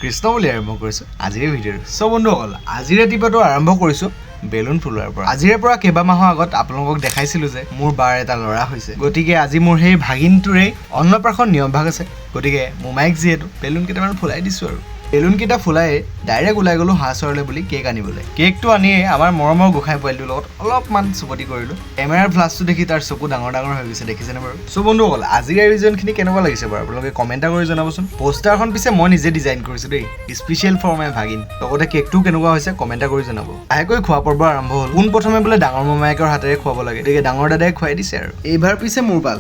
কৃষ্ণ বুলি আৰম্ভ কৰিছোঁ আজিৰ ভিডিঅ'টো। চ' বন্ধুসকল, আজি ৰাতিপুৱাটো আৰম্ভ কৰিছোঁ বেলুন ফুলোৱাৰ পৰা। আজিৰে পৰা কেইবামাহৰ আগত আপোনালোকক দেখাইছিলোঁ যে মোৰ বাৰ এটা ল'ৰা হৈছে। গতিকে আজি মোৰ সেই ভাগিনটোৰেই অন্নপ্ৰাশন নিয়মভাগ আছে। গতিকে মোমাইক যিহেতু বেলুন কেইটামান ফুলাই দিছোঁ আৰু বেলুনকেইটা ফুলাই ডাইৰেক্ট ওলাই গ'লোঁ হাঁহ চৰালৈ বুলি কেক আনিবলৈ। কেকটো আনিয়ে আমাৰ মৰমৰ গোঁসাই পোৱালিটোৰ লগত অলপমান চুপতি কৰিলোঁ। কেমেৰাৰ ফ্লাছটো দেখি তাৰ চকু ডাঙৰ ডাঙৰ হৈ গৈছে, দেখিছেনে বাৰু? চ' বন্ধুসকল, আজিৰ আয়োজনখিনি কেনেকুৱা লাগিছে বাৰু আপোনালোকে কমেণ্ট এটা কৰি জনাবচোন। পোষ্টাৰখন পিছে মই নিজে ডিজাইন কৰিছোঁ দেই, স্পেচিয়েল ফৰ my ভাগিন। লগতে কেকটোও কেনেকুৱা হৈছে কমেণ্ট এটা কৰি জনাব। লাহেকৈ খোৱা পৰ্ব আৰম্ভ হ'ল। পোনপ্ৰথমে বোলে ডাঙৰ মোমায়েকৰ হাতেৰে খুৱাব লাগে, গতিকে ডাঙৰ দাদাই খুৱাই দিছে। আৰু এইবাৰ পিছে মোৰ পাল।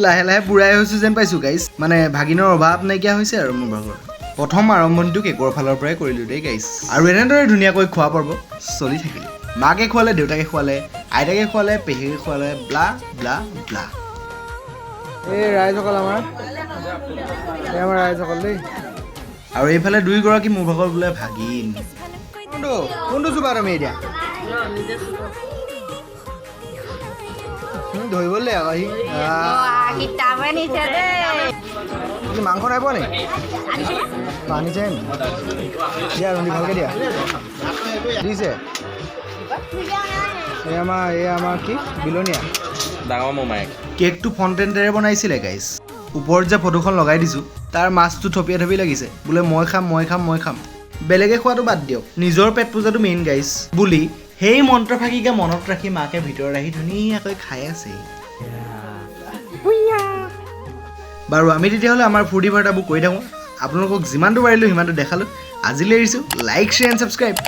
লাহে লাহে বুঢ়াই হৈছোঁ যেন পাইছোঁ গাইছ, মানে ভাগিনৰ অভাৱ নাইকিয়া হৈছে আৰু মোৰ ভাগৰ। প্ৰথম আৰম্ভণিটো কেকৰ ফালৰ পৰাই কৰিলোঁ দেই গাইছ। আৰু এনেদৰে ধুনীয়াকৈ খোৱা পৰ্ব চলি থাকিল। মাকে খুৱালে, দেউতাকে খুৱালে, আইতাকে খুৱালে, পেহীকে খুৱালে, ব্লা ব্লা ব্লা। এই ৰাইজসকল আমাৰ, এই আমাৰ ৰাইজসকল দেই। আৰু এইফালে দুয়োগৰাকী মোৰ ভাগৰ বোলে ভাগিন। কোনটো কোনটো চুবা তুমি এতিয়া? ধৰিবলৈ আকৌ সি কিতাপে নিছে দেই। কি মাংস নাই পোৱা নেকি? আনিছে নি? দিয়া ৰন্ধি ভালকৈ দিয়া। দিছে। এই আমাৰ কি বিলনীয়া। ডাঙৰ মোমায়েক। কেকটো ফণ্টেনেৰে বনাইছিলে গাইছ। ওপৰত যে ফটোখন লগাই দিছোঁ, তাৰ মাছটো থপিয়া থপি লাগিছে, বোলে মই খাম, মই খাম, মই খাম। বেলেগে খোৱাটো বাদ দিয়ক, নিজৰ পেট পূজাটো মেইন গাইছ বুলি সেই মন্ত্ৰফাঁকিকে মনত ৰাখি মাকে ভিতৰত আহি ধুনীয়াকৈ খাই আছেহি। বাৰু, আমি তেতিয়াহ'লে আমাৰ ফূৰ্তি ফাৰ্তাবোৰ কৰি থাকোঁ। আপোনালোকক যিমানটো পাৰিলোঁ সিমানটো দেখালোঁ। আজিলৈ এৰিছোঁ। Like, share and subscribe.